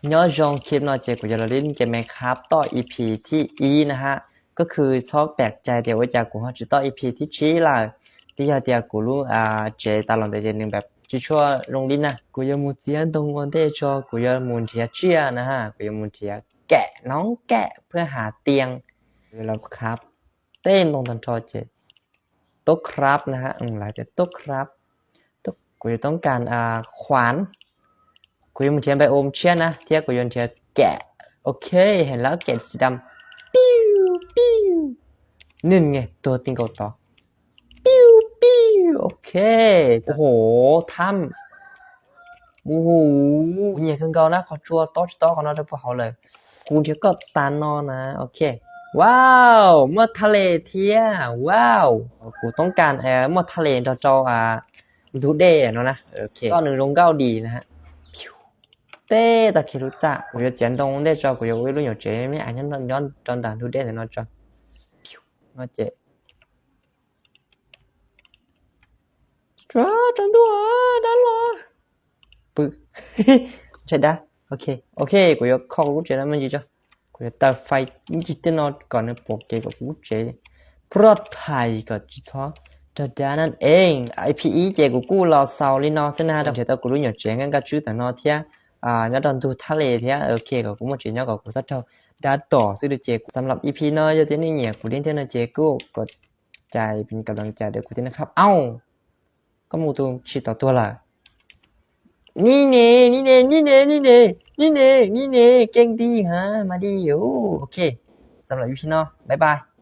Nyob zoo, clip no ces kuv yuav los lib ces me khab toj E P thib ib na ha. Koj khwv txhob pem cai tias ua cas kuv ho tsis toj E P thib tsib lawm, twb yog tias kuv lub tsev tas los ntawd ces nws tsis tshua zoo li na. Kuv yuav mus txiav ntoo ua ntej tso, kuv yuav mus nrhiav tsiaj na ha, kuv yuav mus nrhiav kem, noob kem phwj has tias kuv yuav los khab tej ntoo tag nrho ces tub khab na ha, lawv tias tub khab. Kuv yuav toob kas khuav, kuv yuav mus nrhiav npai om tshiab na, thiab kuv yuav nrhiav kem. Ok, heev lawm, kem xi dam. Piu piu, nws nge tuag ti nkaus tod. Piu piu, ok. Hov, thab. Hu, nyiam kawg nkaus na, qhov tsua tob tsis tob qhov no rau puag hauv lawm. Kuv nrhiav koj tas no na, ok. Wow, muaj thaj les thiab, wow. Kuv toob kas muaj thaj les nrog rau ntug dej no na, ok, koj nws zoo nkauj dim na. Tej tag kis lub txaj, kuv yuav txiav ntoo ntej tso, kuv yuav ua ib lub nyuam tsev me me nyob rau ntawm ntug dej ntawm no tso. No ces rau ntua dab los pw, ntshai dab. Ok, ok, kuv yuav kho kuv lub tsev no me ntsis tso. Kuv yuav taws fais ib ncig tej no kom nws pom kev kom kuv lub tsev ploj phais kom tsis txhob raug dab na. E, E P ib ces kuv kuj los xaus li no xwb na, rau nrhiav tau kuv lub nyuam tsev nkaj nkaj tswb tam no thiab nyob rau ntug thaj les thiab, ok, kom kuv muaj tsev nyob kom kuv txhob raug dab tom xwb. Ces xam lab E P no yog tias nej nyiam kuv li thiab no ces kuj kom cais pes kam loos cais rau kuv thiab na khab. Au, koj mus tus tsis tau tuag lawm. Ni ne, ni ne, ni ne, ni ne, ni ne, ni ne, keej ti ha mas di. Ok, xam lab E P no, bye bye.